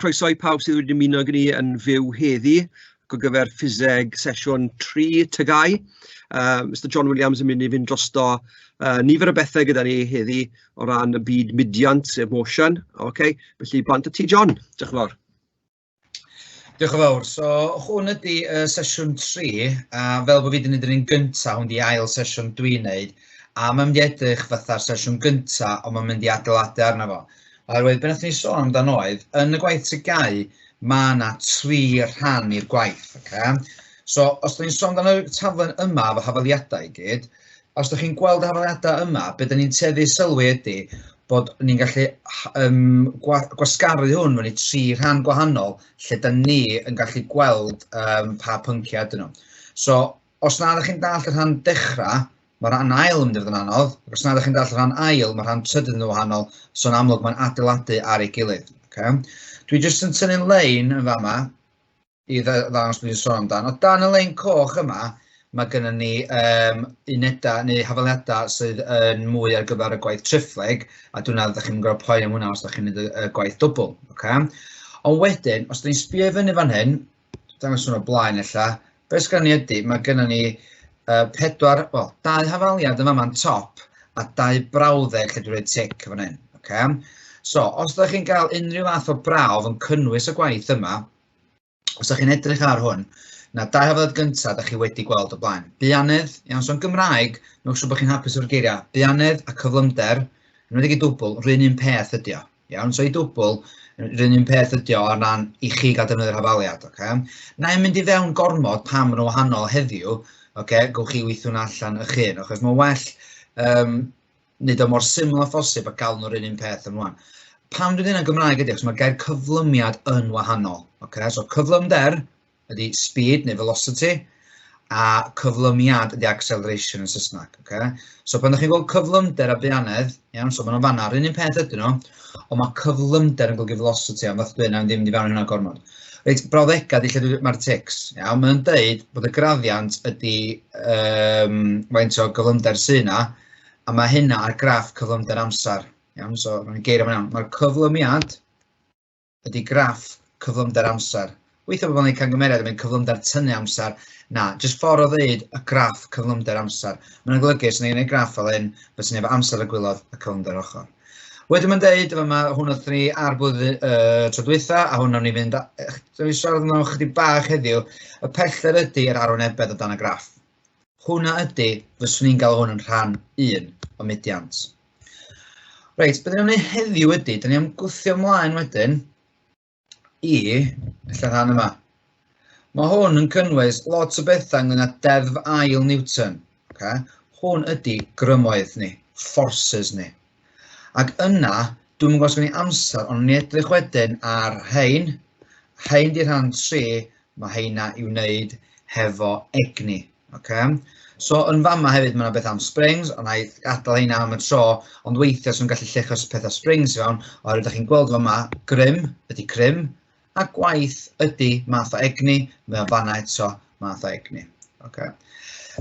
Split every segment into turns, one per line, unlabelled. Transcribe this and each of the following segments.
Croeso i pawb sydd wedi ymuno gyda ni yn fyw heddi ar gyfer ffiseg sesiwn 3 TGAU. Mr John Williams yn mynd i fynd drosto nifer o bethau gyda ni heddi o ran y byd mudiant, sef motion. Okay. Felly, bant â ti, John. Diolch yn fawr.
Diolch yn fawr. So, hwn ydy sesiwn 3, a fel bod fi wedi gwneud yr un gyntaf, hwn di ail sesiwn dwi'n neud, a mae'n mynd i edrych fatha'r sesiwn gyntaf, ond mae'n mynd i adeiladu arno fo. Oherwydd, be wnaethon ni sôn amdano oedd, yn y gwaith TGAU, mae yna tri rhan i'r gwaith. Okay? So, os da ni'n sôn amdano y taflen yma efo hafaliadau i gyd, os da chi'n gweld y hafaliadau yma, be da ni'n tueddu sylwi ydy bod ni'n gallu gwasgaru hwn mewn i tri rhan gwahanol lle da ni yn gallu gweld pa pynciau ydyn nhw. So, os na ydych chi'n dallt y rhan dechrau, mae'r rhan ail yn mynd i fod yn anodd, ac os na ydych chi'n dallt y rhan ail, mae'r rhan trydydd yn wahanol, so yn amlwg mae'n adeiladu ar ei gilydd. Okay? Dwi jyst yn tynnu'n lein yn fama i ddangos beth dwi'n sôn amdan. O dan y lein coch yma, mae gennym ni unedau neu hafaliadau sydd yn mwy ar gyfer y gwaith triphlyg, a dwi'n meddwl ydych chi'n gorfod poeni am hwnna os ydych chi'n mynd y gwaith dwbl. Okay? Ond wedyn, os ydych chi'n sbio i fyny fan hyn, dangos hwn o blaen ella, be sgynnon ni ydy, mae gennym ni pedwar, wel, dau hafaliad yn fama'n top a dau brawddeg lle dwi'n rhoi tic fan hyn. Okay? So, os ydych chi'n cael unrhyw fath o brawf yn cynnwys y gwaith yma, os ydych chi'n edrych ar hwn, na dau hafaliad gyntaf ydych chi wedi gweld o blaen. Buanedd, iawn, so yn Gymraeg, newch siŵr bod chi'n hapus efo'r geiriau, buanedd a cyflymder, yn wedi i dwbl, rhywun un peth ydi o. Iawn, so i dwbl, rhywun un peth ydi o o ran i chi gael defnyddio'r hafaliad. Okay? Na i'n mynd i fewn gormod pam maen nhw'n wahanol heddiw, okay? Gewch chi weithio hwnna allan eich hun, achos mae'n well wneud o mor syml â phosib a gael nhw'r un un peth yn wan. Pam dwi'n dweud yn Gymraeg ydy, achos mae'r gair cyflymiad yn wahanol. Okay? So cyflymder ydy speed neu velocity, a cyflymiad ydy acceleration yn Saesneg. Okay? So pan ydych chi'n gweld cyflymder a buanedd, iawn, so maen nhw'n fanna, yr un un peth ydyn nhw, ond mae cyflymder yn golygu velocity, ond fath dwi'n ddim wedi fewn hynna gormod. Reit, brawddegau di lle mae'r tics, iawn, mae'n deud bod y graddiant ydy faint o gyflymder sy'n yna, a mae hynna ar graff cyflymder amser. Iawn, so mae'n geiriau mae'n iawn. Mae'r cyflymiad ydy graff cyflymder amser. Weithiau bobl yn gwneud camgymeriad yn mynd cyflymder tynnu amser. Na, jyst ffordd o ddeud y graff cyflymder amser. Mae'n golygu, os ni'n gwneud graff fel hyn, fyswn ni efo amser y gwaelod a cyflymder ochr. Wedyn mae'n deud, yma, hwn oedd ni ar blwyddyn tro dwytha, a hwn nawn ni fynd, dwi'n siarad amdano chydig bach heddiw, y pellter ydy yr arwynebedd o dan y graff. Hwna ydy, fyswn i'n gael hwn yn rhan 1 o mudiant. Reit, beth ni'n am wneud heddiw ydy, da ni am gwthio ymlaen wedyn i ella rhan yma. Mae hwn yn cynnwys lot o bethau ynglyn â deddf ail Newton. Okay? Hwn ydy grymoedd ni, forces ni. Ac yna, dwi'n gwybod os gen i amser, ond ni edrych wedyn ar hein. Hein di rhan 3, mae heina i'w wneud hefo egni. Okay? So yn fama hefyd mae yna beth am springs, ond na i adael heina am y tro, ond weithiau sy'n gallu llechos pethau springs i fewn, oherwydd ydych chi'n gweld fama, grym ydy crym, a gwaith ydy math o egni, mae o fanna eto math o egni. Okay.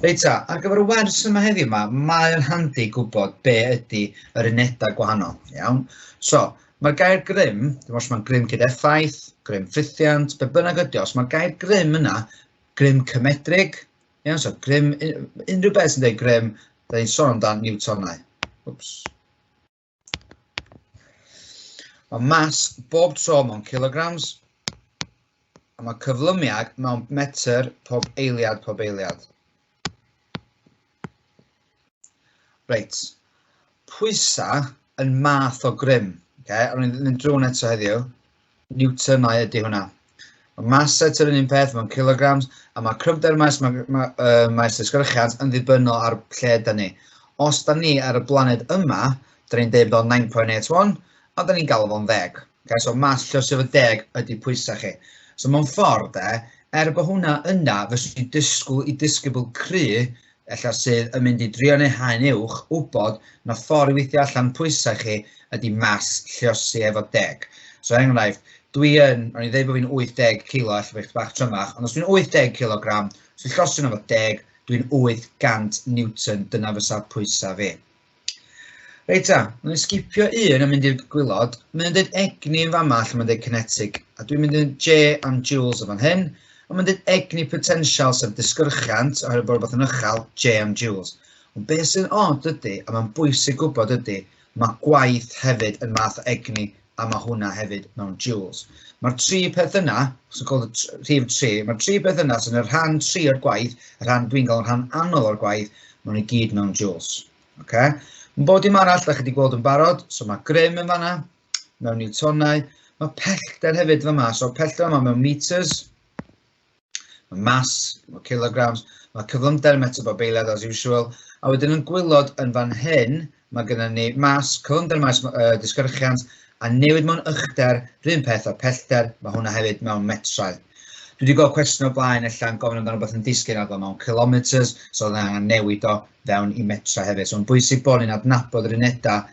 Reit ta, ar gyfer y wers yma heddiw yma, mae'n handi gwybod be ydy yr unedau gwahanol. Iawn? So, mae'r gair grym, dim os mae'n grym gyda effaith, grym ffrithiant, be bynnag ydy, os mae'r gair grym yna, grym cymedrig, iawn, so grym, unrhyw beth sy'n dweud grym, da ni'n sôn amdan Newtonau. Oops. Mae mas bob tro mewn kilograms, a mae cyflymiad mewn metr pob eiliad pob eiliad. Reit, pwysa yn math o grym. Okay? O'n i'n mynd drwy hwn eto heddiw. Newtonau ydy hwnna. Mae mass set yr un peth mewn kilograms, a mae cryfder maes, maes ysgyrchiant yn ddibynnol ar lle da ni. Os da ni ar y blaned yma, da ni'n deud bod o'n 9.81, a da ni'n galw fo'n 10. Okay? So mass lluosio efo 10 ydy pwysau chi. So mewn ffordd, de, er bod hwnna yna, fyswn i'n disgwyl i disgybl cry, ella sydd yn mynd i drio neu haen uwch, wybod na ffordd i weithio allan pwysau chi ydy mas lluosi efo 10. So er enghraifft, dwi yn, o'n i ddeud bod fi'n 80 kilo, ella bod bach trymach, ond os dwi'n 80 kilogram, os dwi'n llosio nhw efo 10, dwi'n 800 Newton, dyna fysa pwysau fi. Reit ta, wnawn ni sgipio un a mynd i'r gwylod. Mae'n dweud egni yn fama lle mae'n dweud kinetic. A dwi'n mynd yn J am joules o fan hyn. A mae'n dweud egni potensial sef disgyrchiant, oherwydd bod rhywbeth yn uchel, J am joules. Ond beth sy'n od ydy, a mae'n bwysig gwybod ydy, mae gwaith hefyd yn math o egni a mae hwnna hefyd mewn joules. Mae'r tri peth yna, so called y rhif 3, mae'r tri peth yna sy'n y rhan 3 o'r gwaith, y rhan dwi'n gael yn rhan anodd o'r gwaith, maen nhw i gyd mewn joules. Okay? Mae'n bod dim arall, da chi wedi gweld yn barod, so mae grym yn fanna, mewn newtonau, mae pellter hefyd fama, so pellter yma mewn meters, mae mass, mae kilograms, mae cyflymder metr bob eiliad as usual, a wedyn yn gwylod yn fan hyn, mae gennym ni mass, cyflymder maes disgyrchiant, a newid mewn uchder, rhywun peth â pellter, mae hwnna hefyd mewn metrau. Dwi wedi gweld cwestiwn o blaen ella yn gofyn amdano rhywbeth yn disgyn ar mewn kilometres, so oedd angen newid o fewn i metrau hefyd. So mae'n bwysig bod ni'n adnabod yr unedau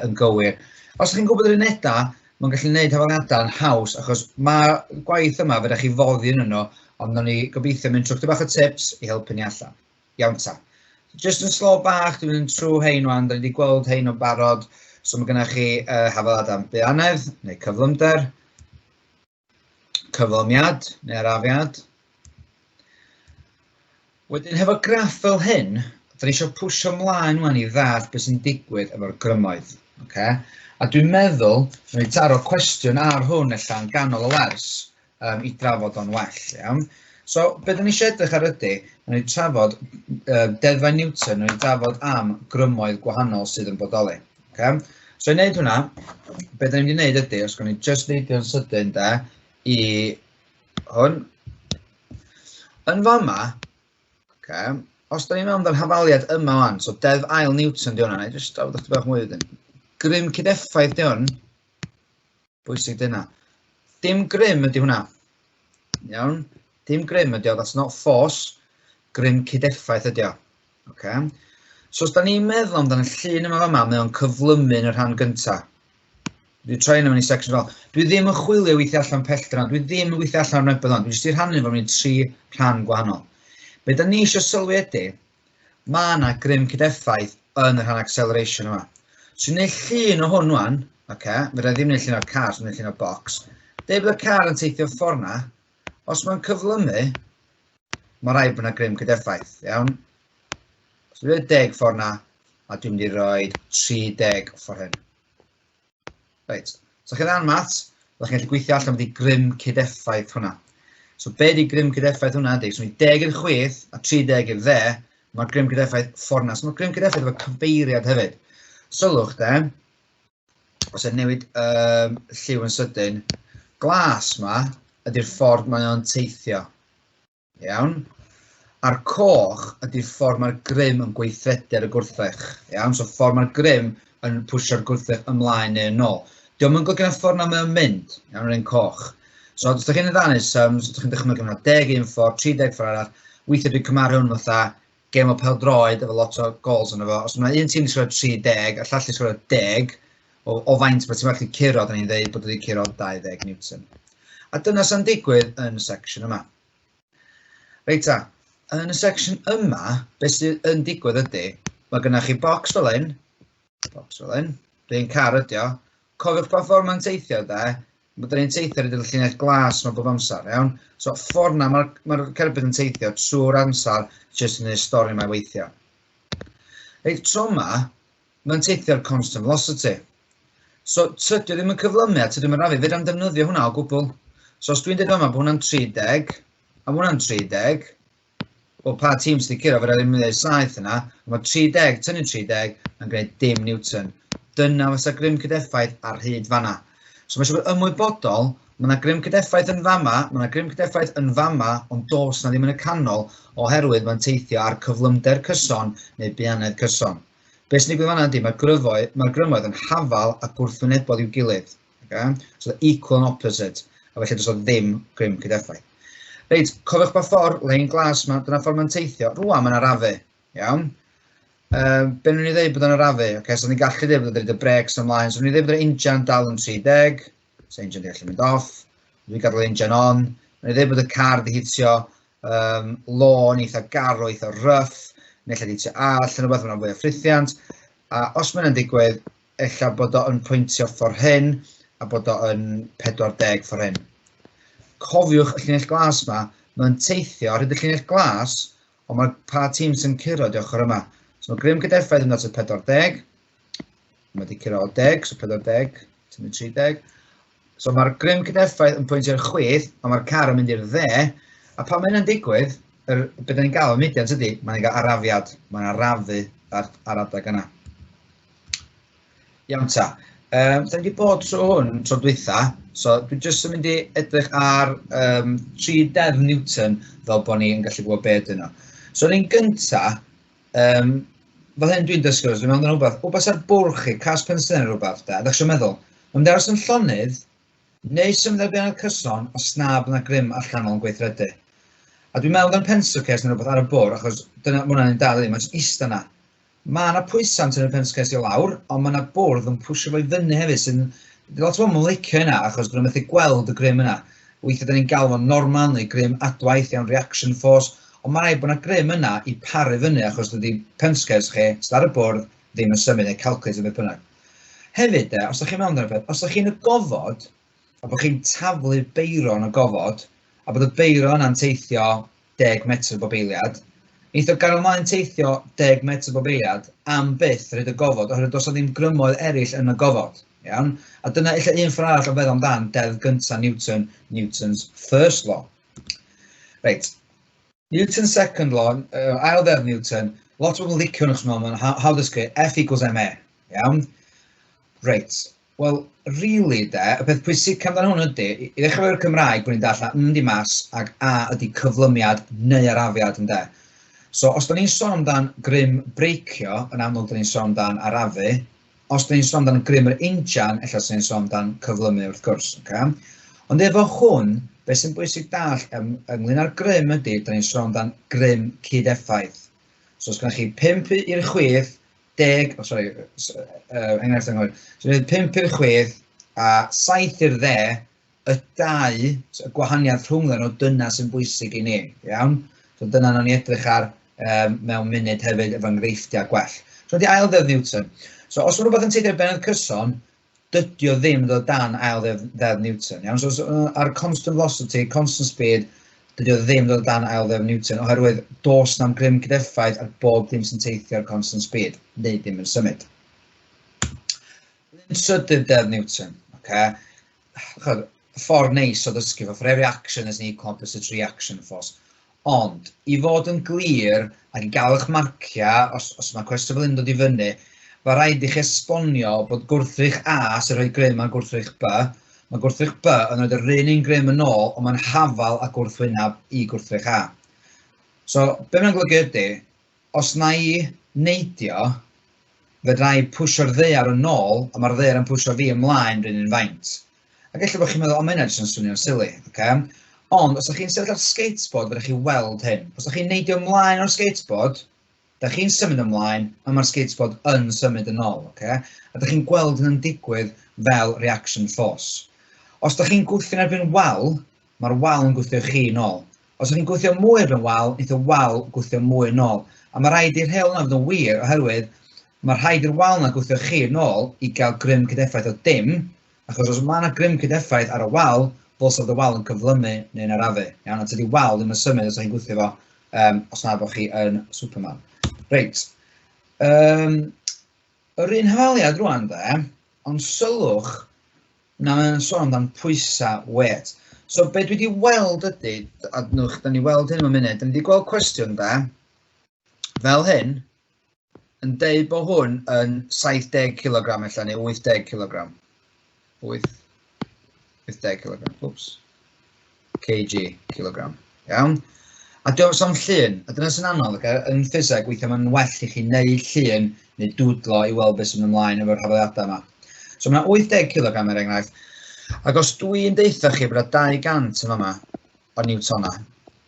yn gywir. Os ydych chi'n gwybod yr unedau, mae'n gallu gwneud hafaliadau yn haws, achos mae gwaith yma, fedrwch chi foddi yn yno, ond nawn ni gobeithio mynd trwy bach o tips i helpu ni allan. Iawn ta. Just yn slo bach, dwi'n mynd trwy hein wan, da ni wedi gweld hein o'n barod. So mae gennych chi hafaliad am buanedd, neu cyflymder, cyflymiad, neu arafiad. Wedyn, hefo graff fel hyn, da ni eisiau pwysio ymlaen wan i ddall beth sy'n digwydd efo'r grymoedd. Okay? A dwi'n meddwl, wnawn ni taro cwestiwn ar hwn ella yn ganol y wers i drafod o'n well. Iawn? So, be da ni eisiau edrych ar ydy, wnawn ni trafod deddfau Newton, wnawn ni drafod am grymoedd gwahanol sydd yn bodoli. Okay? So, i wneud hwnna, be da ni'n mynd i wneud ydy, os gwnawn ni just neidio'n sydyn de, i hwn. Yn fama, okay, os da ni'n meddwl amdano'r hafaliad yma wan, so deddf ail Newton di hwnna, na i jyst drafod chydig bach mwy wedyn. Grym cydeffaith di hwn, bwysig dyna. Dim grym ydy hwnna. Iawn, dim grym ydy o, that's not force, grym cydeffaith ydy o. Okay. So os da ni'n meddwl amdano y llun yma fama, mae o'n cyflymu yn y rhan gyntaf. Dwi'n troi yna mewn i section fel. Dwi ddim yn chwilio weithio allan pellter, dwi ddim yn weithio allan rhywbeth ond, dwi jyst i rhannu fo mewn i tri rhan gwahanol. Be da ni eisiau sylwi ydy, mae yna grym cydeffaith yn y rhan acceleration yma. So i'n gwneud llun o hwn wan, oce, fedra i ddim gwneud llun o'r car, so gwneud llun o'r box. Deud bod y car yn teithio ffordd na, os mae'n cyflymu, mae rhaid bod yna grym cydeffaith, iawn? So dwi'n 10 ffordd na, a dwi'n mynd i roi 30 ffordd hyn. Reit, so chi'n dda'n maths, ydych chi'n gallu gweithio allan beth i grym cydeffaith hwnna. So be di grym cydeffaith hwnna ydy, so ni 10 i'r chwith a 30 i'r dde, mae'r grym cydeffaith ffordd na. So mae'r grym cydeffaith efo cyfeiriad hefyd. Sylwch de, os y'n newid lliw yn sydyn, glas ma ydy'r ffordd mae o'n teithio. Iawn. A'r coch ydy'r ffordd mae'r grym yn gweithredu ar y gwrthrych. Iawn, so ffordd mae'r grym yn pwsio'r gwrthrych ymlaen neu yn ôl. Dio'm yn golygu na ffordd na mae o'n mynd, iawn, yr un coch. So, os ydych chi'n ddanu sums, os ydych chi'n dychmygu yna 10 un ffordd, 30 ffordd arall, weithiau dwi'n cymharu hwn fatha gêm o pêl-droed efo lot o gols yno fo. Os mae un tîm wedi sgorio 30 a llall wedi sgorio 10, o faint mae ti'n gallu curo, da ni'n dweud bod wedi curo 20 Newton. A dyna sy'n digwydd yn y section yma. Reit ta, yn y section yma, beth sydd yn digwydd ydy, mae gennych chi box fel hyn, box fel hyn, rhywun car ydy o. Cofiwch pa ffordd mae'n teithio de, mae dyn ni'n teithio ar y llinell glas yma bob amser, iawn? So ffordd na mae'r mae cerbyd yn teithio trwy'r amser, jyst yn ei stori mae weithio. Reit, tro yma, mae'n teithio ar constant velocity. So tydi o ddim yn cyflymu a tydi o'm yn arafu, fedrai'm defnyddio hwnna o gwbl. So os dwi'n dweud yma bod hwnna'n 30, a ma' hwnna'n 30, wel pa tîm sydd wedi curo, fedra i ddim dweud 7 yna, ond mae 30 tynnu 30 yn gwneud dim Newton. Dyna fysa grym cydeffaith ar hyd fanna. So mae eisiau bod ymwybodol, mae yna grym cydeffaith yn fama, mae yna grym cydeffaith yn fama, ond dos na ddim yn y canol, oherwydd mae'n teithio ar cyflymder cyson neu buanedd cyson. Be sy'n digwydd fanna ydy, mae'r gryfoedd, mae'r grymoedd yn hafal a gwrthwynebol i'w gilydd. Okay? So equal and opposite, a felly does o ddim grym cydeffaith. Reit, cofiwch pa ffordd, lein glas, ma, dyna ffordd mae'n teithio. Rwan mae'n arafu, iawn? Be nhw'n ei ddeud bod o'n arafu? Okay, so ni'n gallu dweud bod o'n dweud y brakes ymlaen. So ni'n dweud bod yr injan dal yn 30, so injan di gallu mynd off. Dwi'n gadael injan on. Ni'n dweud bod y car di hitio lôn eitha garw, eitha rough, neu lle di hitio all, yn rhywbeth, mae'n fwy o ffrithiant. A os mae hynna'n digwydd, ella bod o yn pwyntio ffordd hyn a bod o yn 40 ffordd hyn. Cofiwch y llinell glas yma, mae'n teithio ar hyd y llinell glas, ond mae'r pa tîm sy'n curo di ochr yma. So mae grym cydeffaith yn dod at 40, mae wedi curo o 10, so 40, tynnu 30. So mae'r grym cydeffaith yn pwyntio i'r chwith, ond mae'r car yn mynd i'r dde, a pan mae hynna'n digwydd, be da ni'n gael o mudiant ydy, mae'n gael arafiad, mae'n arafu ar adeg yna. Iawn ta. Da ni wedi bod trwy hwn tro dwytha, so dwi jyst yn mynd i edrych ar 3 deddf Newton fel bod ni'n gallu gwybod be ydyn nhw. So yr un gynta, fel hyn dwi'n dysgu, dwi'n meddwl rhywbeth, wbeth ar bwrch chi, cas pensiwn neu rhywbeth, da, ydych chi'n meddwl, mae'n mynd aros yn llonydd, neu symud ar ben cyson os na bod yna grym allanol yn gweithredu. A dwi'n meddwl amdan pencil case neu rhywbeth ar y bwrdd, achos dyna, ma' hwnna'n un da, dydi? Mae'n jyst ista yna. Mae yna pwysau yn tynnu'r pencil case i lawr, ond mae yna bwrdd yn pwysio fo i fyny hefyd, sy'n... Lot o bobl yn licio hynna, achos dyn nhw'n methu gweld y grym yna. Weithiau da ni'n galw fo'n normal neu grym adwaith, iawn, reaction force, ond mae rhaid bod yna grym yna i paru fyny, achos dydy pencil case chi sydd ar y bwrdd ddim yn symud, neu calculator beth bynnag. Hefyd, de, os ydych chi'n meddwl amdano peth, os ydych chi'n y gofod, a bod chi'n taflu beiro yn y gofod, a bod y beiro yna'n teithio 10 metr bob eiliad, neith o gario mlaen teithio 10 metr bob eiliad am byth ar hyd y gofod, oherwydd does 'na ddim grymoedd eraill yn y gofod. Iawn? A dyna ella un ffordd arall o feddwl amdan deddf gyntaf Newton, Newton's first law. Reit, Newton's second law, ail ddeddf Newton, lot o bobl yn licio hwn achos mae'n hawdd dysgu, F equals ma. Iawn? Reit, wel, really de, y peth pwysig amdano hwn ydy, i ddechrau efo'r Cymraeg, bod ni'n dallt M di mas ac A ydy cyflymiad neu arafiad, ynde. So, os da ni'n sôn amdan grym breicio, yn amlwg da ni'n sôn amdan arafu. Os da ni'n sôn amdan grym yr injan, ella sy'n ni'n sôn amdan cyflymu wrth gwrs. Okay? Ond efo hwn, beth sy'n bwysig dallt ynglyn â'r grym ydy, da ni'n sôn amdan grym cyd-effaith. So, os gennych chi 5 i'r chwith, 10, oh, sorry, enghraifft anghywir. So, 5 i'r chwith a 7 i'r dde, y dau, so, y gwahaniaeth rhwng nhw, dyna sy'n bwysig i ni, iawn? So dyna nawn ni edrych ar mewn munud hefyd efo enghreifftiau gwell. So wedi ail ddeddf Newton. So os mae rhywbeth yn teithio ar bennod cyson, dydy o ddim yn dod dan ail ddeddf Newton. Iawn? So, ar constant velocity, constant speed, dydy o ddim yn dod dan ail ddeddf Newton, oherwydd does na'm grym cydeffaith ar bob dim sy'n teithio ar constant speed, neu ddim yn symud. Yn trydydd deddf Newton, okay? Chod, ffordd neis o ddysgu fo, for every action there's an equal opposite reaction force. Ond, i fod yn glir ac i gael eich marciau, os mae cwestiwn fel hyn dod i fyny, mae rhaid i chi esbonio bod gwrthrych A sy'n rhoi grym ar gwrthrych B, mae gwrthrych B yn rhoi yr un grym yn ôl, ond mae'n hafal a gwrthwyneb i gwrthrych A. So, be mae'n golygu ydy, os na i neidio, fedra i pwsio'r ddaear yn ôl, a mae'r ddaear yn pwsio fi ymlaen rhywun un faint. Ac ella bod chi'n meddwl, o, mae hynna jyst yn swnio'n silly, okay? Ond, os ydych chi'n sefyll ar skateboard, fedrwch chi weld hyn. Os ydych chi'n neidio ymlaen o'r skateboard, da chi'n symud ymlaen, a mae'r skateboard yn symud yn ôl, okay? A da chi'n gweld hyn yn digwydd fel reaction force. Os da chi'n gwthio yn erbyn wal, mae'r wal yn gwthio chi yn ôl. Os ydych chi'n gwthio mwy erbyn wal, neith y wal gwthio mwy yn ôl. A mae rhaid i'r rheol yna fod yn wir, oherwydd mae rhaid i'r wal yna gwthio chi yn ôl i gael grym cydeffaith o dim, achos os mae yna grym cydeffaith ar y wal, ddylsa fod y wal yn cyflymu neu'n arafu. Iawn, a tydi wal ddim yn symud os ydych chi'n gwthio fo, os na bod chi yn Superman. Reit. Yr un hafaliad rwan de, ond sylwch na mae'n sôn amdan pwysau weight. So be dwi wedi weld ydy, a nwch, da ni weld hyn mewn munud, da ni wedi gweld cwestiwn de, fel hyn, yn deud bod hwn yn 70 kg ella, neu 80 kg. 80 kg, whoops. Kg, kilogram. Iawn? A diolch am llun, a dyna sy'n anodd, okay? Yn ffiseg, weithiau mae'n well i chi wneud llun neu dwdlo i weld beth sy'n ymlaen efo'r hafaliadau yma. So mae 80 kg er enghraifft, ac os dwi'n deutha chi bod 200 yn fama o newtona,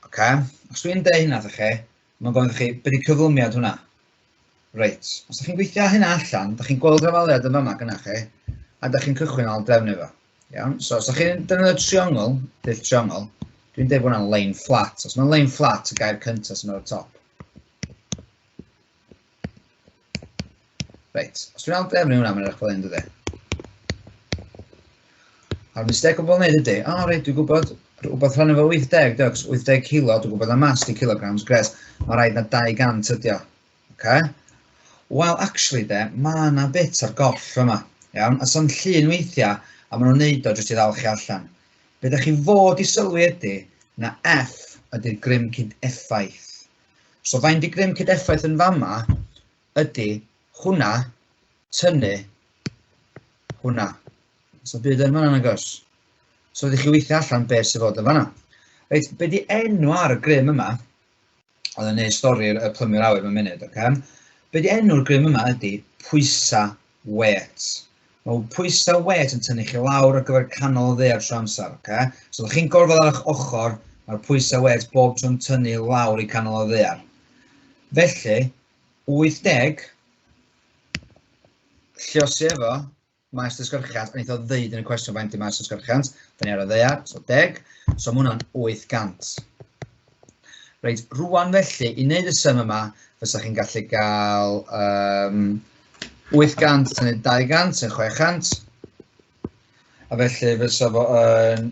okay? Os dwi'n deud hynna wrthych chi, mae'n gofyn chi, be di cyflymiad hwnna? Reit, os ydych chi'n gweithio hynna allan, ydych chi'n gweld yr hafaliad yn fama gynnach chi, a ydych chi'n cychwyn al drefnu fo. Iawn, so os ydych chi'n defnyddio triongl, dull triongl, dwi'n deud bod hwnna'n line flat. Os mae'n line flat, y gair cyntaf sy'n ar y top. Reit, os dwi'n ail-drefnu hwnna, mae'n edrych fel hyn, dydy? A'r mistake o bobl wneud ydy, o oh, reit, dwi'n gwybod rhywbeth rhan efo 80, diolch, 80 kilo, dwi'n gwybod na mas di kilograms, gres, mae rhaid na 200 ydi o. Okay? Wel, actually de, mae yna bit ar goll yma, iawn, a sa'n llun weithiau, a maen nhw'n neud o jyst i ddal chi allan. Be da chi fod i sylwi ydy, na F ydy'r grym cyd effaith. So faint di grym cyd effaith yn fama ydy hwnna tynnu hwnna. So byd yn fanna nagos. So ydych chi weithio allan beth sydd fod yn fanna. Reit, be di enw ar y grym yma? Oedd yn neud stori'r y plymio'r awyr mewn munud, oce? Okay? Be di enw'r grym yma ydy pwysa weight. Mae pwysau weight yn tynnu chi lawr ar gyfer canol y ddaear trwy amser, oce? Okay? So ydych chi'n gorfod ar eich ochr, mae'r pwysau weight bob tro'n tynnu lawr i canol y ddaear. Felly, 80, lliosi efo maes dysgyrchiant, a wnaeth o ddeud yn y cwestiwn faint di maes dysgyrchiant, da ni ar y ddaear, so 10, so mae hwnna'n 800. Reit, rwan felly, i wneud y sum yma, fysa chi'n gallu gael 800 tynnu 200 yn 600, a felly fysa fo yn...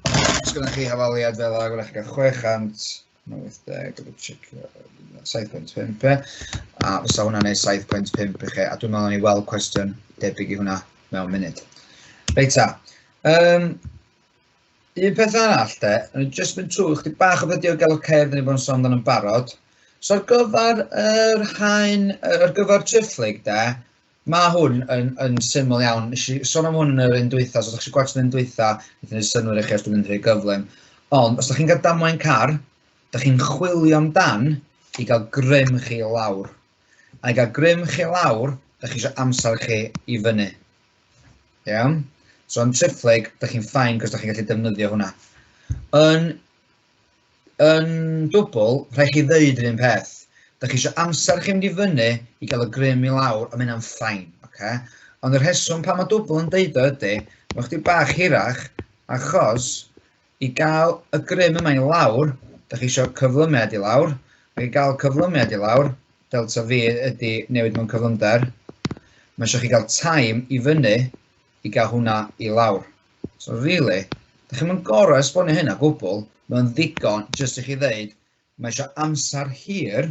Os gyda chi hafaliad fel yna, gwna chi gael 600, 80, checio, 7.5 e, a fysa hwnna'n neud 7.5 i chi, a dwi'n meddwl ni weld cwestiwn debyg i hwnna mewn munud. Reit ta, un peth arall de, yn jyst mynd trwy chdi bach o beth diogelwch cerdd ni bod yn sôn amdano'n barod. So ar gyfer yr haen, ar gyfer triphlyg de, mae hwn yn, yn syml iawn. Nes i sôn am hwn yn yr un dwytha, so os ydych chi'n gwachod yn un dwytha, wnaeth wneud synnwyr i chi os dwi'n mynd rhy gyflym. Ond os ydych chi'n cael damwain car, ydych chi'n chwilio amdan i gael grym chi lawr. A i gael grym chi lawr, ydych chi eisiau amser chi i fyny. Iawn? So yn triphlyg, ydych chi'n fine, cos ydych chi'n gallu defnyddio hwnna. Yn Yn dwbl, rhaid chi ddeud yr un peth. Da chi eisiau amser chi mynd i fyny i gael y grym i lawr, a mae hynna'n fine. Okay? Ond y rheswm pan mae dwbl yn deud o ydy, mae chdi bach hirach, achos i gael y grym yma i lawr, da chi eisiau cyflymiad i lawr, ac i gael cyflymiad i lawr, delta V ydy newid mewn cyflymder, mae eisiau chi gael time i fyny i gael hwnna i lawr. So really, da chi'm yn gorau esbonio hynna gwbl, mae'n ddigon jyst i chi ddeud, mae eisiau amser hir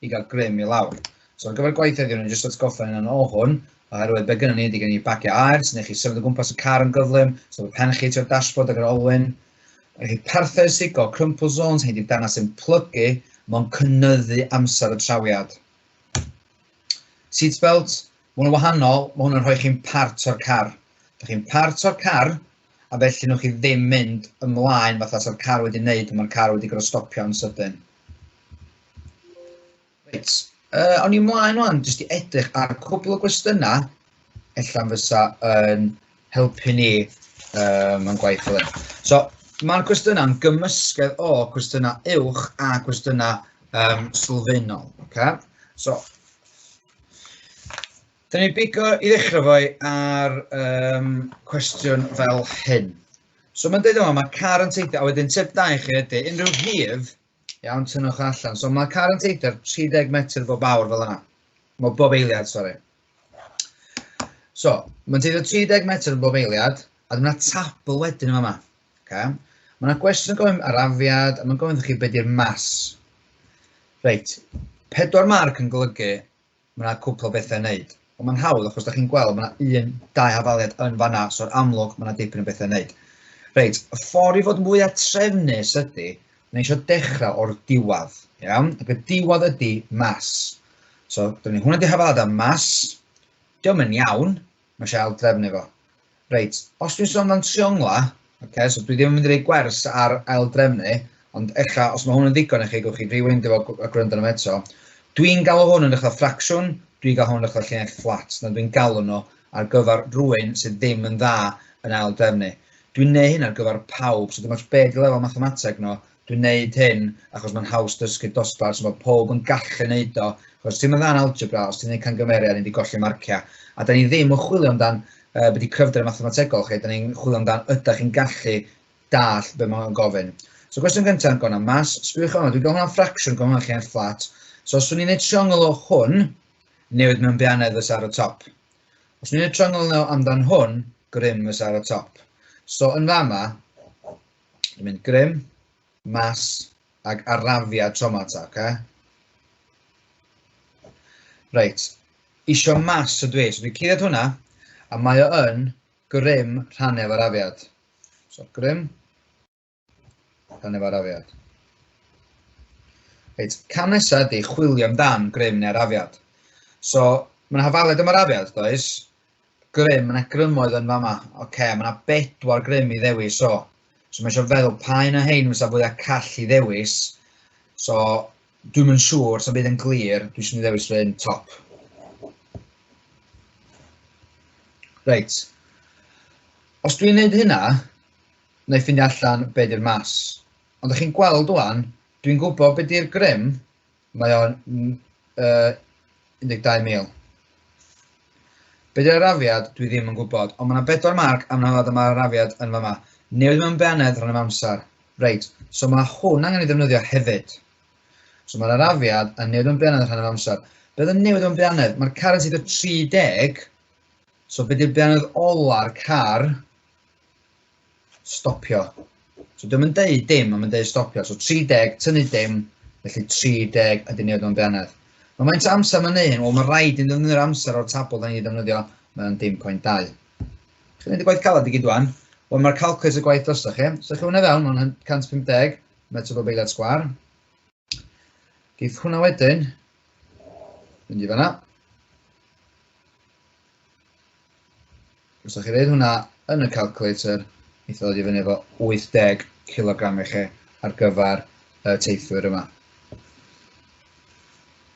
i gael grym i lawr. So ar gyfer gwaith heddiw, ni'n jyst atgoffa hynna'n o hwn, oherwydd be gynnon ni ydy gen i bagiau aer sy'n eich chi symud o gwmpas y car yn gyflym, so bod pen chi tua'r dashboard ag yr olwyn. Mae chi parthau sigo, crumple zones, hyn ydy'r darnau sy'n plygu, mae'n cynyddu amser y trawiad. Seatbelt, mae hwn yn wahanol, mae hwn yn rhoi chi'n part o'r car. Da chi'n part o'r car, a felly nwch chi ddim mynd ymlaen fatha sa'r car wedi wneud, mae'r car wedi gorfod stopio'n sydyn. Reit, o'n i mlaen wan jyst i edrych ar cwbl o gwestiynau ella fysa yn helpu ni yn gwaith fel hyn. So, mae'r cwestiynau'n gymysgedd o cwestiynau uwch a cwestiynau sylfaenol. Okay? So, Da ni'n bigo i ddechrau fo ar cwestiwn fel hyn. So mae'n dweud yma, mae car yn teithio, a wedyn tip da i chi ydy, unrhyw rhif, iawn, tynnwch allan. So mae car yn teithio 30 metr bob awr fel yna. Mae bob eiliad, sori. So, mae'n teithio 30 metr bob eiliad, a dyna tabl wedyn yma. Okay. Mae yna gwestiwn yn gofyn arafiad, a mae'n gofyn chi beth yw'r mas. Reit, 4 marc yn golygu mae yna cwpl o bethau i wneud. Ond mae'n hawdd, achos da chi'n gweld, mae yna un, dau hafaliad yn fanna, so'n amlwg mae yna dipyn o bethau i wneud. Reit, y ffordd i fod mwyaf trefnus ydy, ni eisiau dechrau o'r diwedd, iawn? Ac y diwedd ydy mas. So, dyna ni hwnna di hafaliad am mas. Diolch yn iawn, mae eisiau aildrefnu fo. Reit, os dwi'n sôn amdan triongla, okay, so dwi ddim yn mynd i roi gwers ar aildrefnu, ond ella, os mae hwn yn ddigon i chi, gewch chi rewind efo a gwrando arno eto. Dwi'n galw hwn yn dechrau ffracsiwn, dwi'n galw hwn yn dechrau llinell fflat, na dwi'n galw nhw ar gyfer rhywun sydd ddim yn dda yn aildrefnu. Dwi'n neud hyn ar gyfer pawb, so dim ots be di lefel mathemateg nhw, Dwi'n neud hyn achos mae'n haws dysgu dosbarth, so mae pawb yn gallu neud o. Achos ti'n mynd dda'n algebra, os ti'n neud cangymeriad, ni wedi golli marciau. A da ni ddim yn chwilio amdan be di cryfder mathemategol chi, da ni'n chwilio amdan ydych chi'n gallu dall be mae'n gofyn. So cwestiwn gyntaf yn gofyn am mas, sbiwch hwnna, dwi'n gael hwnna'n ffracsiwn, gofyn hwnna'n llinell fflat. So os o'n i'n neud triongl o hwn, newid mewn beanedd fysa ar y top. Os ni'n neud triongl amdan hwn, grym fysa ar y top. So yn fama, dwi'n mynd grym, mas, ag arafiad tro 'ma ta, oce? Reit, isio mas ydw i, so dwi'n cuddiad hwnna, a mae o yn grym rhannu efo arafiad. So grym, rhannu efo arafiad. Reit, cam nesaf ydy chwilio amdan grym neu arafiad. So, mae yna hafaliad am arafiad, does? Grym, mae yna grymoedd yn fama. Oce, okay, mae yna 4 grym i ddewis o. So mae eisiau feddwl pa un o hein fysa fwyaf call i ddewis. So, dwi'm yn siŵr, sa'n byd yn glir, dwi eisiau ddewis yr un top. Reit. Os dwi'n neud hynna, na i ffeindio allan be di'r mas. Ond ydych chi'n gweld ŵan, dwi'n gwybod be di'r grym, mae o'n 12,000. Be di'r arafiad, dwi ddim yn gwybod, ond mae yna 4 marc am nad yma'r arafiad yn fama. Newid mewn benedd rhan am amser. Reit, so mae hwn angen ei ddefnyddio hefyd. So mae'r arafiad a newid mewn benedd rhan am amser. Be oedd yn newid mewn benedd? Mae'r car yn teithio 30, so be di'r benedd ola'r car? Stopio. So dwi'm yn deud dim, ond mae'n deud stopio. So 30, tynnu dim, felly 30 ydy newid mewn beanedd. Mae maint o amser mae'n neud, wel mae rhaid i ni ddefnyddio'r amser o'r tabl da ni wedi ddefnyddio, mae'n dim pwynt 2. Chi'n gwneud y gwaith caled i gyd wan? Wel mae'r calculator gwaith drosoch chi. So chi hwnna fewn, mae'n 150 metr bob eiliad sgwar. Geith hwnna wedyn, mynd i fanna. Os ydych chi'n rhaid hwnna yn y calculator, neith o ddod i fyny efo 80 kg i chi ar gyfer y teithwyr yma.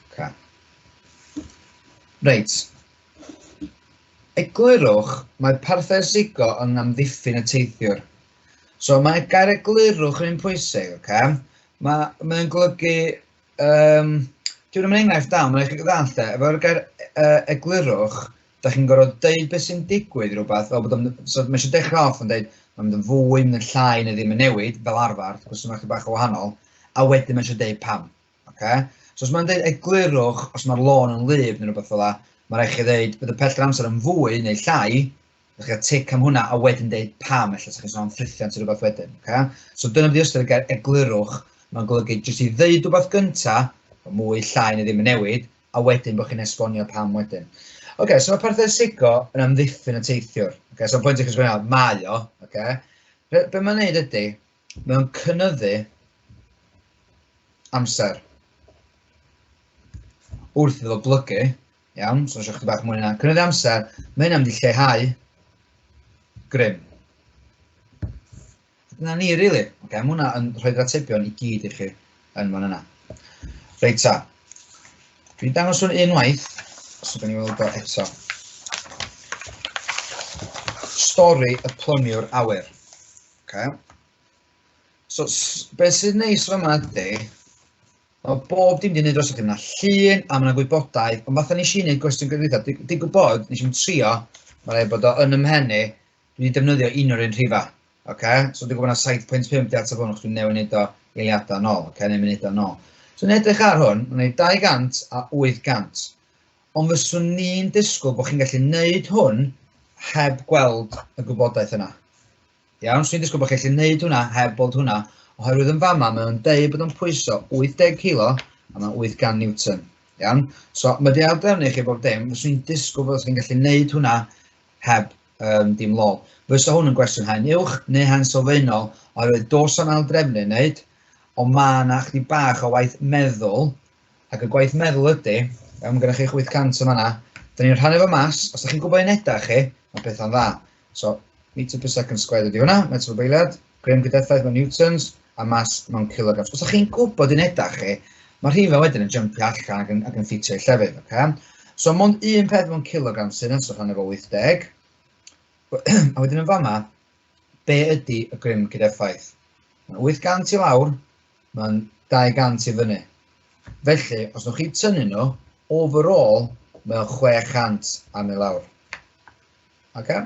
Okay. Reit. Eglurwch, mae parthau zigo yn amddiffyn y teithiwr. So mae gair eglurwch yn un pwysig, okay? Mae'n golygu Dwi'n yn enghraifft da, mae'n eich ddall de. Efo'r gair eglurwch, da chi'n gorfod deud beth sy'n digwydd rhywbeth, fel bod o'n, so mae eisiau dechrau off yn deud, mae'n mynd yn fwy, mynd yn llai neu ddim yn newid, fel arfer, wrth gwrs mae'n bach o wahanol, a wedyn mae eisiau deud pam. Okay? So os mae'n deud eglurwch, os mae'r lôn yn wlyb neu rhywbeth fel la, mae rhaid chi ddeud bydd y pellter amser yn fwy neu llai, ydych chi'n cael tic am hwnna, a wedyn deud pam, ella sa chi'n sôn am ffrithiant neu rhywbeth wedyn. Okay? So dyna beth ystyr y gair eglurwch, mae'n golygu jyst i ddeud rhywbeth gynta, mwy, llai neu ddim yn newid, a wedyn bod chi'n esbonio pam wedyn. Oce, so mae parthau sigo yn amddiffyn y teithiwr. Oce, so pwynt i chi sgwennu, mae o, oce. Be mae'n neud ydy, mae'n cynyddu amser wrth iddo fo blygu. Iawn, so eisiau chdi bach mwy na. Cynyddu amser, mae hynna'n mynd i lleihau grym. Dyna ni, really. Okay, mae hwnna yn rhoi'r atebion i gyd i chi yn fan yna. Reit ta. Dwi'n dangos hwn unwaith, so gawn ni weld o eto. Stori y plymiwr awyr. Okay. So, beth sy'n neis fyma ydy, mae bob dim 'di wneud drosoch chi, mae 'na llun a mae 'na gwybodaeth, ond fatha nes i wneud gwestiwn gyfreithiol, digwydd bod, nes i'm trio, mae rhaid bod o yn 'y mhen i, dwi 'di defnyddio un o'r un rhifa, ocê? So dwi'n gwybod na 7.5 'di ateb hwn, achos dwi'n newydd wneud o eiliadau nôl, ocê, neu munudau nôl. So yn edrych ar hwn, mae'n gwneud 200 a 800. Ond fyswn ni'n disgwyl bod chi'n gallu gwneud hwn heb gweld y gwybodaeth yna. Iawn, swn i'n disgwyl bod chi'n gallu neud hwnna heb bod hwnna, oherwydd yn fama mae o'n deud bod o'n pwyso 80 kilo a mae'n 800 Newton. Iawn, so mae di aildrefnu i chi bob dim, fyswn i'n disgwyl bod chi'n gallu neud hwnna heb dim lol. Fysa hwn yn gwestiwn haen uwch neu haen sylfaenol, oherwydd dos am aildrefnu wneud, ond mae yna chdi bach o waith meddwl, ac y gwaith meddwl ydy, iawn, mae gennych chi 800 yn fanna, da ni'n rhannu fo mas, os da chi'n gwybod unedau chi, mae pethau'n dda. So, meter per second squared ydy hwnna, metr bob eiliad, grym gydeffaith mewn newtons, a mass mewn kilograms. Os ydych chi'n gwybod unedau chi, mae'r rhifau wedyn yn jumpio allan ac yn, ac yn ffitio i llefydd. Okay? So, mond un peth mewn kilograms sy'n so rhan efo 80. A wedyn yn fama, be ydy y grym gydeffaith? Mae'n 800 i lawr, mae'n 200 i fyny. Felly, os nwch chi tynnu nhw, overall, mae'n 600 am i lawr. Oce?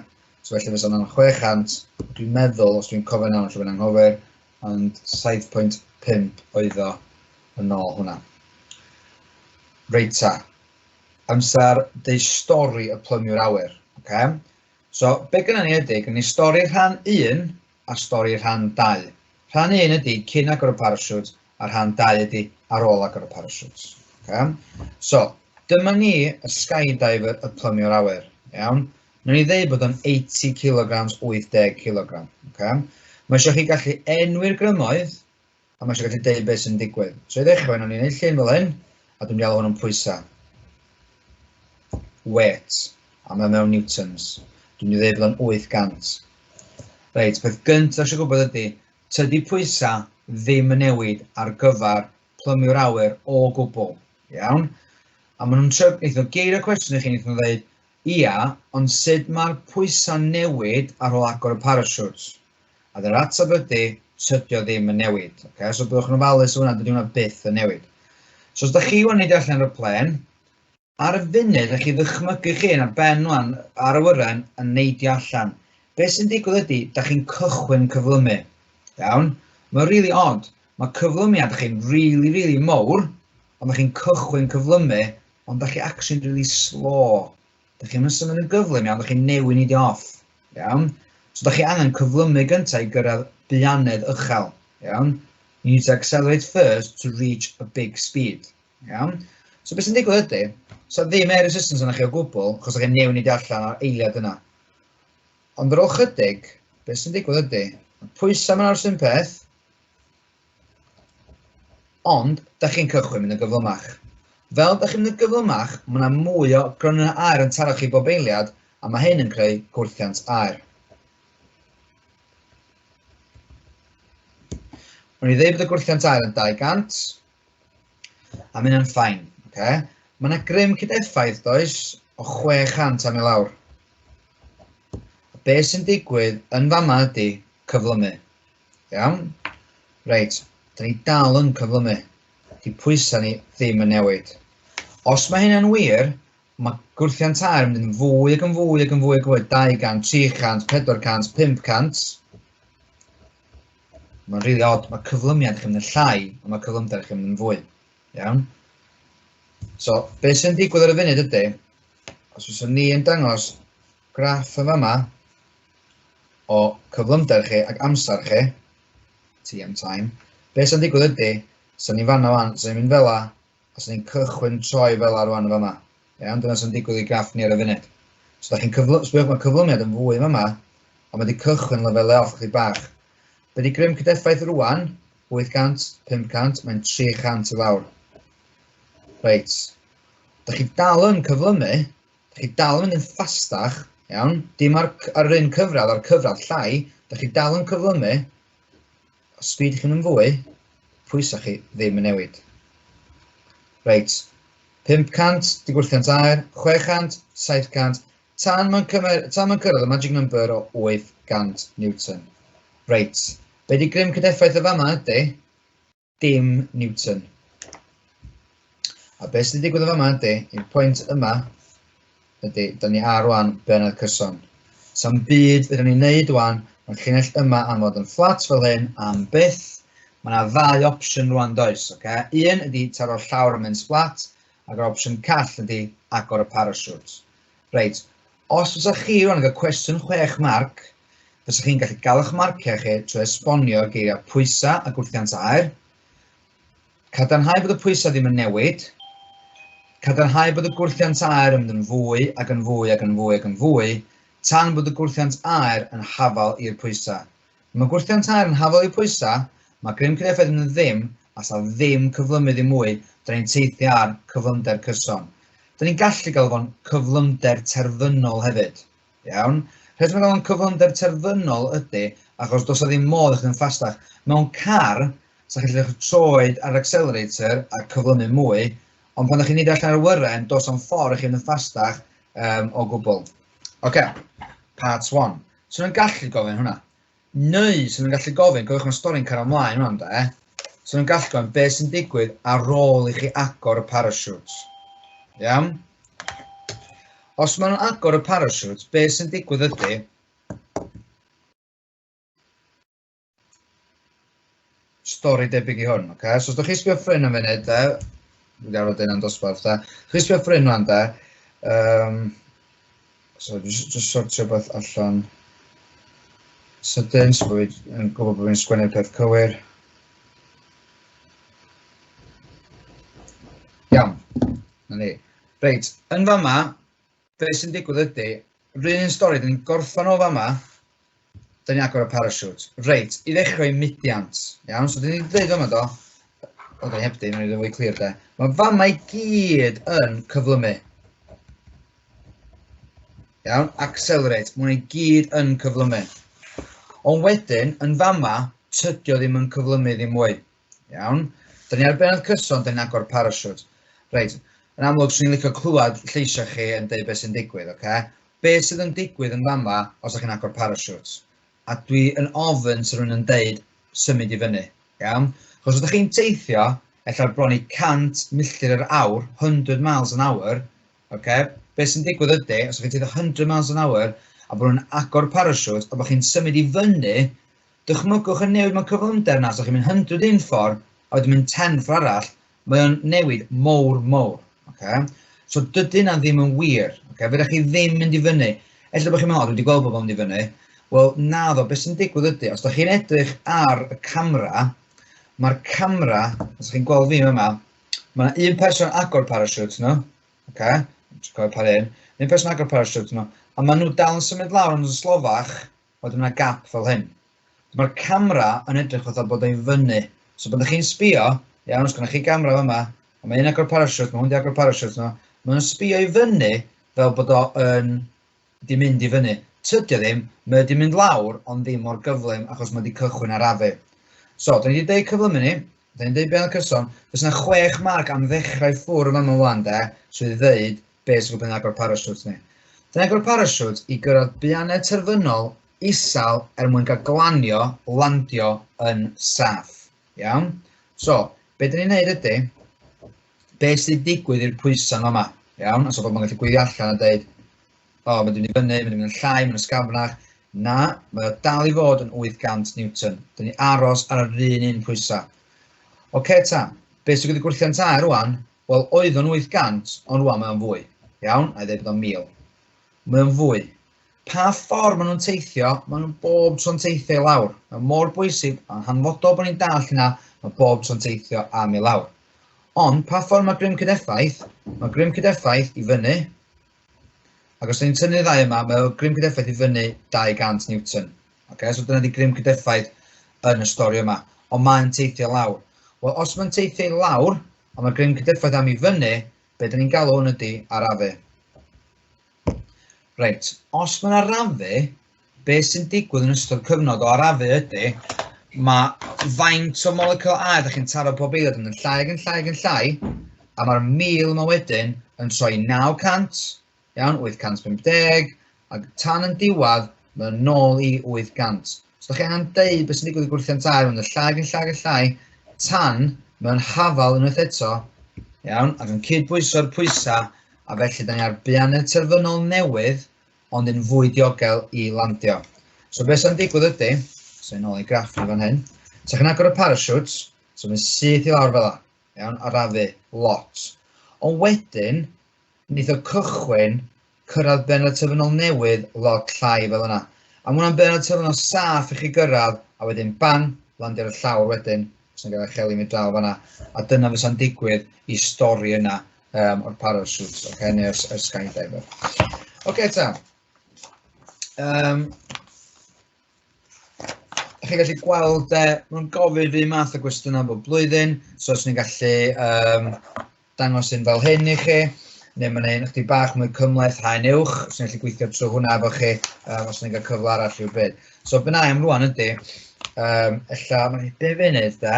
So felly fysa hwnna'n 600, dwi'n meddwl, os dwi'n cofio'n iawn, lle fi'n anghofio, ond 7.5 oedd o yn ôl hwnna. Reit ta. Amser deud stori y plymiwr awyr. Okay? So, be gynna ni ydy, gynna ni stori rhan 1 a stori rhan 2. Rhan 1 ydy cyn agor y parachute, a rhan 2 ydy ar ôl agor y parachute. Okay? So, dyma ni y skydiver, y plymiwr awyr. Iawn? Nawn ni ddeud bod o'n 80 kilograms, 80 kilogram. Okay? Mae eisiau chi gallu enwi'r grymoedd, a mae eisiau gallu deud beth sy'n digwydd. So i ddechrau, nawn ni wneud llun fel hyn, a dwi'n galw hwn yn pwysau. Weight, a mae mewn newtons. Dwi'n mynd i ddeud bod o'n 800. Reit, peth gyntaf eisiau gwybod ydy, tydi pwysau ddim yn newid ar gyfer plymiwr awyr o gwbl. Iawn? A maen nhw'n trio, wnaethon nhw geirio cwestiwn i chi, wnaethon nhw ddeud, ia, ond sut mae'r pwysau'n newid ar ôl agor y parachute? A dyna'r ateb ydy, tydi o ddim yn newid. Okay? So byddwch yn ofalus o hwnna, dydy hwnna byth yn newid. So os da chi wan neidio allan o'r plen, ar y funud, da chi ddychmygu chi ar ben wan, ar y wyren, yn neidio allan. Be sy'n digwydd ydy, da chi'n cychwyn cyflymu. Iawn? Mae'n really odd. Mae cyflymiad chi'n really, really mowr, ond da chi'n cychwyn cyflymu, ond da chi actually really slow. Da chi'n mynd symud yn gyflym iawn, da chi'n newid neidio off. Iawn? So da chi angen cyflymu gyntaf i gyrraedd buanedd uchel. Iawn? You need to accelerate first to reach a big speed. Iawn? So beth sy'n digwydd ydy, so ddim air resistance yna chi o gwbl, achos da chi'n newid neidio allan ar eiliad yna. Ond ar ôl chydig, beth sy'n digwydd ydy, mae pwysau mae'n aros un peth, ond da chi'n cychwyn mynd yn gyflymach. Fel da chi'n mynd yn gyflymach, mae yna mwy o gronynnau aer yn taro chi bob eiliad, a mae hyn yn creu gwrthiant aer. Mae'n i ddeud bod y gwrthiant aer yn 200, a mae hynna'n fine. Okay? Mae yna grym cydeffaith, does, o 600 am i lawr. A be sy'n digwydd yn fama ydy cyflymu. Iawn? Reit, da ni dal yn cyflymu. Di pwysau ni ddim yn newid. Os mae hynna'n wir, mae gwrthiant aer yn mynd yn fwy ac yn fwy ac yn fwy ac yn fwy, 200, 300, 400, 500. Mae'n rili odd, mae cyflymiad chi'n mynd yn llai, ond mae cyflymder chi'n mynd yn fwy. Iawn? So, beth sy'n digwydd ar y funud ydy, os fyswn ni yn dangos graff yn fama o cyflymder chi ac amser chi, TM time, beth sy'n digwydd ydy, sy'n ni'n fanna wan, sy'n ni'n mynd fel la, a sy'n ni'n cychwyn troi fel la rwan yn fama. Iawn, dyna sy'n digwydd i graff ni ar y funud. So, da chi'n cyfly sbiwch, mae cyflymiad yn fwy yn fama, ond mae wedi cychwyn lefelu off chydig bach. Be di grym cydeffaith rwan? 800, 500, mae'n 300 i lawr. Reit. Da chi dal yn cyflymu, da chi dal yn mynd yn ffastach, iawn? Dim ar, ar yr un cyfradd, ar cyfradd llai, da chi dal yn cyflymu, os speed chi'n yn fwy, pwysau chi ddim yn newid. Reit, 500, di gwrthiant aer, 600, 700, tan mae'n tan mae'n cyrraedd y magic number o 800 Newton. Reit, be di grym cydeffaith y fama ydy? Dim Newton. A beth sydd wedi digwydd yn fama ydy, i'r pwynt yma, ydy, da ni ar wan bennod cyson. Sa'n byd fydden ni'n neud wan, mae'r llinell yma am fod yn fflat fel hyn, am byth. Mae yna ddau opsiwn rwan does, oce? Okay? Un ydy taro'r llawr yn mynd splat, ac yr opsiwn call ydy agor y parachute. Reit, os fysa chi rwan yn cael cwestiwn 6 marc, fysa chi'n gallu gael eich marciau chi trwy esbonio geiriau pwysau a gwrthiant aer, cadarnhau bod y pwysau ddim yn newid, cadarnhau bod y gwrthiant aer yn mynd yn fwy ac yn fwy ac yn fwy ac yn fwy, tan bod y gwrthiant aer yn hafal i'r pwysau. Mae gwrthiant aer yn hafal i'r pwysau, mae grym cydeffaith yn mynd yn ddim, a sa ddim cyflymu ddim mwy, da ni'n teithio ar cyflymder cyson. Da ni'n gallu galw fo'n cyflymder terfynol hefyd. Iawn? Rheswm gael o'n cyflymder terfynol ydy, achos does 'na ddim modd i chdi yn ffastach. Mewn car, sa chi'n gallu troed ar accelerator a cyflymu mwy, ond pan ydych chi'n neud allan ar awyren, does 'na'm ffordd i chi fynd yn ffastach o gwbl. Oce, part 1. So nhw'n gallu gofyn hwnna. Neu, so nhw'n gallu gofyn, cofiwch mae'r stori'n cario ymlaen hwnna, de? So nhw'n gallu gofyn beth sy'n digwydd ar ôl i chi agor y parachute. Iawn? Os maen nhw'n agor y parachute, beth sy'n digwydd ydy, stori debyg i hwn, oce? So os ydych chi'n sbio ffrin am funud, de, Dwi'n arfer dweud yn dosbarth, da. Chi sbio ffrind rwan, da. So, just sortio beth allan sydyn, so bod fi'n gwybod bod fi'n sgwennu'r peth cywir. Iawn, na ni. Reit, yn fama, be sy'n digwydd ydy, rhywun un stori, dyn ni'n gorffan o fama, dyn ni'n agor y parachute. Reit, i ddechrau mudiant, iawn, so dyn ni'n dweud fama do, o, dyn ni heb di, mae'n fwy clir de. Mae fama i gyd yn cyflymu. Iawn, accelerate, mae hwnna i gyd yn cyflymu. Ond wedyn, yn fama, tydio ddim yn cyflymu ddim mwy. Iawn, dyn ni ar bennod cyson, dyn ni'n agor parachute. Reit, yn amlwg, swn i'n licio clywed lleisiau chi yn dweud beth sy'n digwydd, oce? Okay? Be sydd yn digwydd yn fama os ydych chi'n agor parachute? A dwi yn ofyn sy'n rhywun yn deud symud i fyny, iawn? Achos os ydych chi'n teithio, ella bron i 100 milltir yr awr, 100 miles an hour, okay? Be sy'n digwydd ydy, os ydych chi'n teithio 100 miles an hour, a bod nhw'n agor parachute, a bod chi'n symud i fyny, dychmygwch y newid mewn cyflymder na, os ydych chi'n mynd 100 un ffordd, a wedyn mynd 10 ffordd arall, mae o'n newid mowr, mowr. Okay? So dydy hynna ddim yn wir. Okay? Fydda chi ddim mynd i fyny. Ella bod chi'n meddwl, dwi wedi gweld bobl mynd i fyny. Wel, na ddo, beth sy'n digwydd ydy, os da chi'n edrych ar y camera, mae'r camera, os chi'n gweld fi yma, mae yna un person agor parachute nhw, okay? Dwi'n cofio pa un, un person agor parachute nhw, a maen nhw dal yn symud lawr yn slofach, wedyn mae yna gap fel hyn. Mae'r camera yn edrych fatha bod o'i fyny. So pan ydych chi'n sbio, iawn, os gennych chi gamera yma, a mae un agor parachute, mae hwn di agor parachute nhw, mae nhw'n sbio i fyny fel bod o yn di mynd i fyny. Tydi o ddim, mae o di mynd lawr, ond ddim mor gyflym, achos mae di cychwyn arafu. So, da ni wedi deud cyflymu ni, da ni'n deud be'n cyson, fysa yna 6 marc am ddechrau ffwrdd yma wan de, so i ddeud beth sy'n gwybod agor parachute ni. Da ni'n agor parachute i gyrraedd buanedd terfynol isel er mwyn cael glanio, landio yn saff. Iawn? So, be dyn ni'n neud ydy, be sy'n digwydd i'r pwysau yma? Iawn? Os o bobl yn gallu gweithio allan a dweud, o, mae'n mynd i fyny, mae'n mynd yn llai, mae'n ysgafnach. Na, mae o dal i fod yn 800 Newton. Dyn ni aros ar yr un un pwysau. Oce ta, be sy'n gwneud gwrthiant aer rwan? Wel, oedd o'n 800, ond rwan mae o'n fwy. Iawn? A i ddweud bod o'n 1000. Mae o'n fwy. Pa ffordd maen nhw'n teithio? Maen nhw'n bob tro'n teithio i lawr. Mae mor bwysig, mae'n hanfodol bod ni'n dallt hynna, mae bob tro'n teithio am i lawr. Ond pa ffordd mae grym cydeffaith? Mae grym cydeffaith i fyny, ac os ni'n tynnu'r ddau yma, mae grym cydeffaith i fyny 200 Newton. Okay, so dyna di grym cydeffaith yn y stori yma. Ond mae'n teithio lawr. Wel, os mae'n teithio i lawr, a mae grym cydeffaith am i fyny, be dyn ni'n galw hwn ydy arafu. Reit, os mae'n arafu, beth sy'n digwydd yn ystod cyfnod o arafu ydy, mae faint o molecule aer ydych chi'n taro pob eiliad yn llai ac yn llai ac yn llai, a mae'r 1000 yma wedyn yn troi 900, iawn, 850, ac tan yn diwedd, mae'n nôl i 800. So, ydych chi angen deud beth sy'n digwydd i gwrthiant aer, mae'n llai ac yn llai ac yn llai, tan mae'n hafal unwaith eto, iawn, ac yn cydbwyso'r pwysau, a felly da ni ar buanedd terfynol newydd, ond yn fwy diogel i landio. So beth sy'n digwydd ydy, so yn ôl i graff ni fan hyn, so chi'n agor y parachute, so mae'n syth i lawr fel la, iawn, arafu lot. Ond wedyn, wneith o cychwyn cyrraedd bennod terfynol newydd lot llai fel yna. A mae hwnna'n bennod terfynol saff i chi gyrraedd, a wedyn bang, landio ar y llawr wedyn, os yna'n gael eich heli mynd draw fanna. A dyna fysa'n digwydd i stori yna o'r parachute, okay, neu o'r skydiver. Oce, ta. Chi'n gallu gweld, maen nhw'n gofyn fi math o gwestiynau bob blwyddyn, so os ni'n gallu dangos un fel hyn i chi, neu mae'n un chdi bach mwy cymhleth haen uwch, os ni'n gallu gweithio trwy hwnna efo chi, os ni'n cael cyfle arall rhywbryd. So be na i am rwan ydy, ella, mae'n 5 funud de,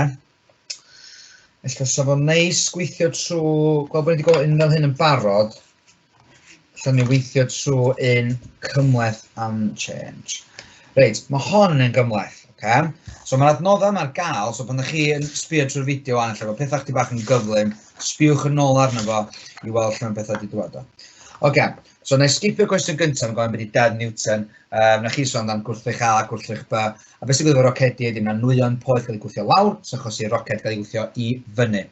ella sa fo'n neis gweithio trwy, gweld bod ni wedi gweld un fel hyn yn barod, ella ni weithio trwy un cymhleth am change. Reit, mae hon yn gymhleth, oce? So mae'r adnoddau yma ar gael, so pan ydych chi yn sbio trwy'r fideo wan, ella bod pethau chdi bach yn gyflym, sbiwch yn ôl arno fo i weld lle mae pethau wedi dod o. Oce, so na i sgipio'r cwestiwn gyntaf, yn gofyn beth i Deddf Newton, na chi sôn amdan gwrthrych A, gwrthrych B, a beth sy'n digwydd efo rocedi ydy, mae nwyon poeth cael eu gwthio lawr, sy'n achosi roced cael ei gwthio i fyny.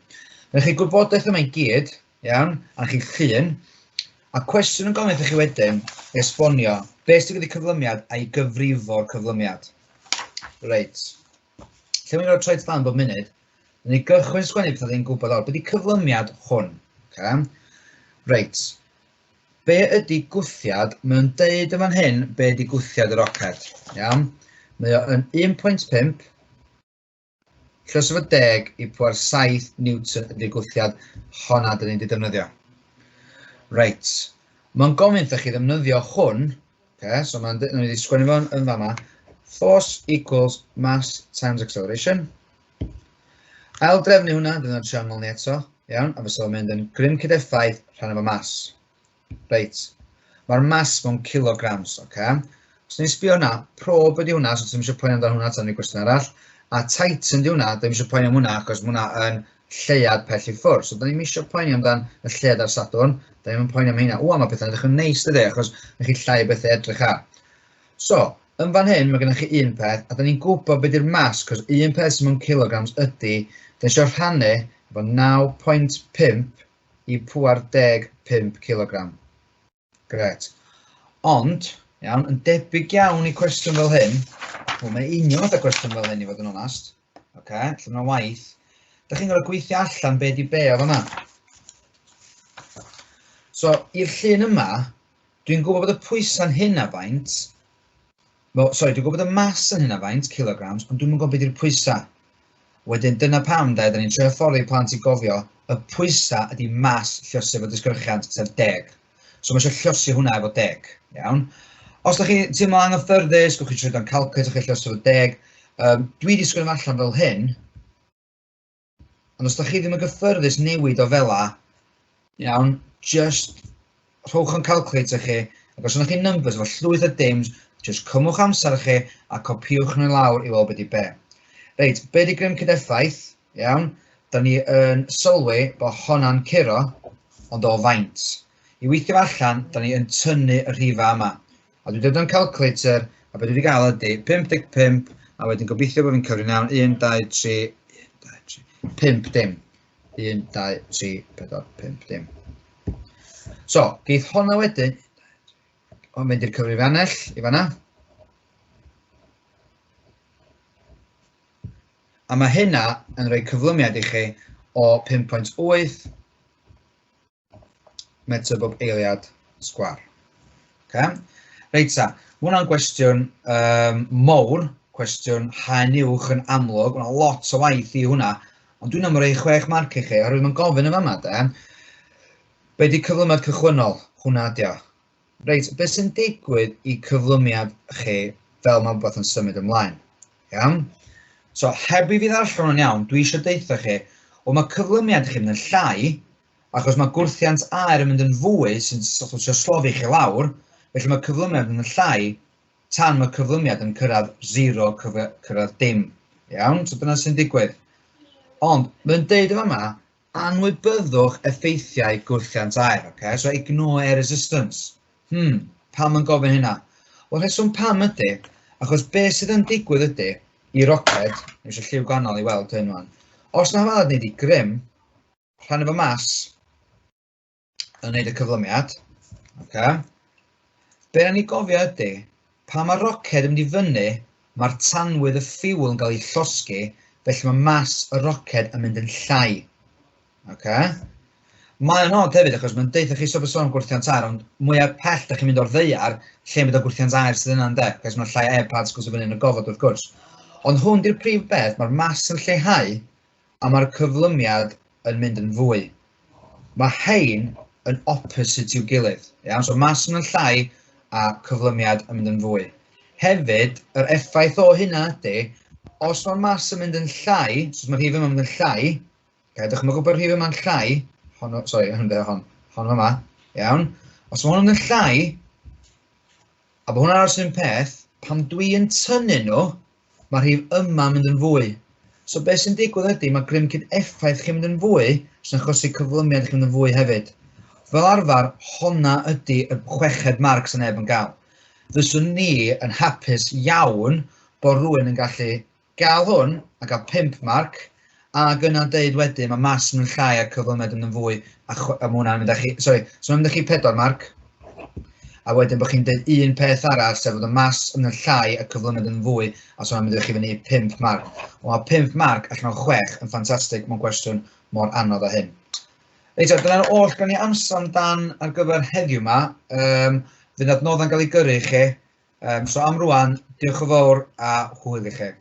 Mae chi gwybodaeth yma i gyd, iawn, a chi llun, a cwestiwn yn gofyn i chi wedyn i esbonio beth sy'n gyda cyflymiad a'i gyfrifo'r cyflymiad. Reit. Lle mae'n rhoi troed lan bob munud, ni gychwyn sgwennu pethau ni'n gwybod awr. Be di cyflymiad hwn? Okay. Reit. Be ydy gwthiad? Mae'n deud yn fan hyn be ydy gwthiad y roced. Iawn. Mae o yn 1.5 Lluosodd fo 10 i pŵer 7 Newton ydy'r gwthiad honna dyn ni'n wedi defnyddio. Reit, mae'n gofyn wrthoch chi ddefnyddio hwn, okay, so mae'n ni wedi sgwennu fo'n yn fama, force equals mass times acceleration. Ail drefnu hwnna, dyna'r triongl ni eto, iawn, a fysa fo'n mynd yn grym cydeffaith rhan efo mass. Reit, mae'r mass mewn kilograms, oce? Okay? Os ni'n sbio hwnna, probe ydi hwnna, so ti'n eisiau poeni amdano hwnna tan i gwestiwn arall. A Titan di hwnna, ddim eisiau poeni am hwnna, achos mae hwnna yn lleuad pell i ffwrdd. So, da ni'n eisiau poeni amdan y lleuad ar Sadwrn, da ni'n poeni am hynna. Ww, mae pethau'n edrych yn neis, dydy, achos mae chi llai o bethau edrych ar. So, yn fan hyn, mae gennych chi un peth, a da ni'n gwybod beth yw'r mass, cos un peth sy'n mewn kilograms ydy, da ni eisiau rhannu efo 9.5 i 45 kilogram. Gret. Ond, iawn, yn debyg iawn i cwestiwn fel hyn, wel, mae union fatha cwestiwn fel hyn i fod yn onast, oce, okay, lle mae'n waith, da chi'n gorfod gweithio allan be di be o fanna. So, i'r llun yma, dwi'n gwybod bod y pwysau'n hyn a faint, well, sorry, dwi'n gwybod bod y mas yn hyn a faint, kilograms, ond dwi'n gwybod beth yw'r pwysau. Wedyn dyna pam de, da ni'n trio hyfforddi plant i gofio y pwysa ydy mas lluosi efo disgyrchiant, sef 10. So mae eisiau lluosi hwnna efo 10, iawn? Os da chi teimlo anghyffyrddus, gwch chi trio dan calculator chi lluosi efo 10. Dwi wedi sgwennu allan fel hyn, ond os da chi ddim yn gyffyrddus newid o fela, iawn, just rhowch yn calculator chi, ac os ydych chi numbers efo llwyth o dims, just cymwch amser chi a copiwch nhw lawr i weld beth i be. Reit, be di grym cydeffaith? Iawn, da ni yn sylwi bod honna'n curo, ond o faint. I weithio allan, da ni yn tynnu y rhifa yma. A dwi'n dod o'n calculator, a beth dwi wedi gael ydy 55, a wedyn gobeithio bod fi'n cyfri'n iawn, 1, 2, 3, 1, 2, 3, 5 dim. 1, 2, 3, 4, 5, dim. So, geith honna wedyn, o'n mynd i'r cyfrifiannell i fanna. A mae hynna yn rhoi cyflymiad i chi o 5.8 metr bob eiliad sgwar. Okay? Reit ta, mae hwnna'n gwestiwn mowr, cwestiwn haen uwch yn amlwg, mae lot o waith i hwnna, ond dwi'n am roi 6 marc i chi, oherwydd mae'n gofyn yn fama de, be di cyflymiad cychwynnol? Hwnna ydi o. Reit, beth sy'n digwydd i cyflymiad chi fel mae rhywbeth yn symud ymlaen? Iawn? So, heb i fi ddarllen hwn iawn, dwi eisiau deutha chi, wel mae cyflymiad chi'n mynd yn llai, achos mae gwrthiant aer yn mynd yn fwy sy'n sort of slofi chi lawr, felly mae cyflymiad yn llai tan mae cyflymiad yn cyrraedd 0, cyrraedd dim. Iawn? So dyna sy'n digwydd. Ond mae'n deud yma, anwybyddwch effeithiau gwrthiant aer. Okay? So ignore air resistance. Pam yn gofyn hynna? Wel, rheswm pam ydy, achos beth sydd yn digwydd ydy, i roced, ni eisiau lliw gwahanol i weld hyn wan, os na fel ni di grym, rhan efo mas yn neud y cyflymiad, okay? Be ni gofio ydy, pan mae roced yn mynd i fyny, mae'r tanwydd y ffiwl yn cael ei llosgi, felly mae mas y roced yn mynd yn llai. Okay? Mae o'n od hefyd, achos mae'n deutha chi sôn am gwrthiant aer, ond mwyaf pell da chi'n mynd o'r ddaear, lle mynd o gwrthiant aer sydd yna ynde, cos mae'n llai air particles i fyny yn y gofod wrth gwrs. Ond hwn di'r prif beth, mae'r mas yn lleihau, a mae'r cyflymiad yn mynd yn fwy. Mae hein yn opposite i'w gilydd. Iawn? So mas yn llai a cyflymiad yn mynd yn fwy. Hefyd, yr effaith o hynna ydy, os mae'r mas yn mynd yn llai, so os mae'r rhif yma'n mynd yn llai, okay, dychmygwch bod rhif yma'n llai, hon, sorry, hon, hon, hon yma, iawn. Os mae hwn yn mynd yn llai, a bod hwnna'n aros un peth, pan dwi yn tynnu nhw, mae'r rhif yma'n mynd yn fwy. So beth sy'n digwydd ydy, mae grym cyd effaith chi'n mynd yn fwy, sy'n achosi cyflymiad chi'n mynd yn fwy hefyd. Fel arfer, honna ydy y 6fed marc sy'n neb yn gael. Fyswn ni yn hapus iawn bod rhywun yn gallu gael hwn a gael 5 marc, Ac yna'n deud wedyn, mae mas yn llai a cyflymed yn fwy, a ma' hwnna'n mynd â chi, sori, so mae'n mynd â chi 4 marc. A wedyn bod chi'n deud un peth arall, sef bod y mas yn llai a cyflymed yn fwy, a so mae'n mynd â chi fyny i 5 marc. Ond mae 5 marc allan o 6 yn ffantastig mewn cwestiwn mor anodd â hyn. Reit, dyna'r oll gan i amser amdan ar gyfer heddiw yma. Fydd adnoddau'n cael ei gyrru i chi. So am rwan, diolch yn fawr a hwyl i chi.